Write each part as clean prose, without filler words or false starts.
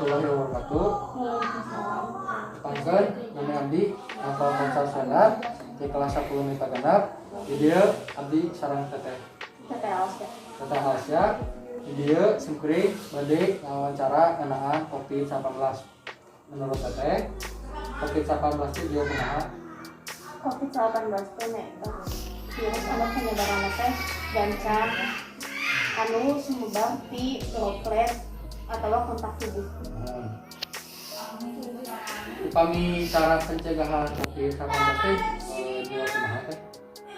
Warahmatullahi wabarakatuh. Waalaikumsalam. Tepangkeun, nami abdi Novel Faisal Sandar di kelas 10 MIPA 6. Di dieu abdi sareng Teteh. Teteh Alsya. Teteh Alsya. Di dieu simkuring bade ngawawancara ngeunaan Covid-19. Menurut Teteh, Covid-19 itu jiga kumaha? Covid-19 teh nyaeta virus anu penyebaran teh gancang, anu sumebar ti droplet atau kontak tubuh. Upami cara pencegahan Covid-19 teh jiga kumaha teh?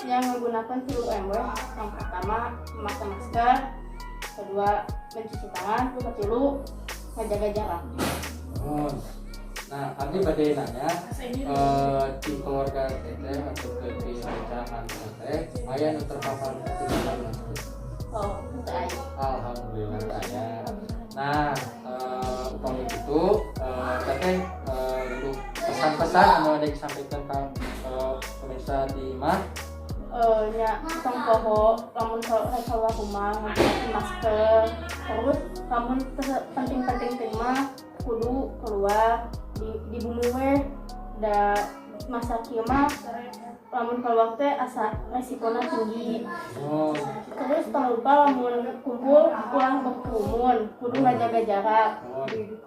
Yang menggunakan 3M we. Yang pertama memakai masker, kedua mencuci tangan, ketilu menjaga jarak. Oh. Nah, abdi bade nanya, di keluarga Teteh atau ke di rencangan Teteh aya nu terpapar Covid-19? Oh, teu aya. Alhamdulillah teu aya. Nah, upami itu Teteh dulu pesan-pesan anu ada disampaikan ke pemirsa di imah. Nya tong poho lamun rek keluar rumah menggunakan masker, terus lamun penting-penting teh mah kudu keluar di bumi we, da masa kieu mah lamun keluar teh asa resikonya tinggi. Terus tong lupa lamun kumpul ulah berkerumun, kudu ngajaga jarak,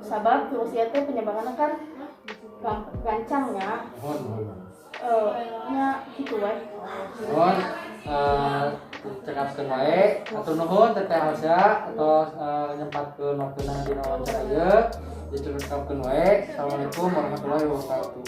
sabab virus ieu teh penyebarannya kan gancangnya. Mohon, mohon. Nya kitu we. Mohon cekapkeun wae. Hatur nuhun, Teteh Alsya, atau nyempatkeun waktuna dina wawancara ieu. Dicekapkeun wae. Assalamualaikum warahmatullahi wabarakatuh.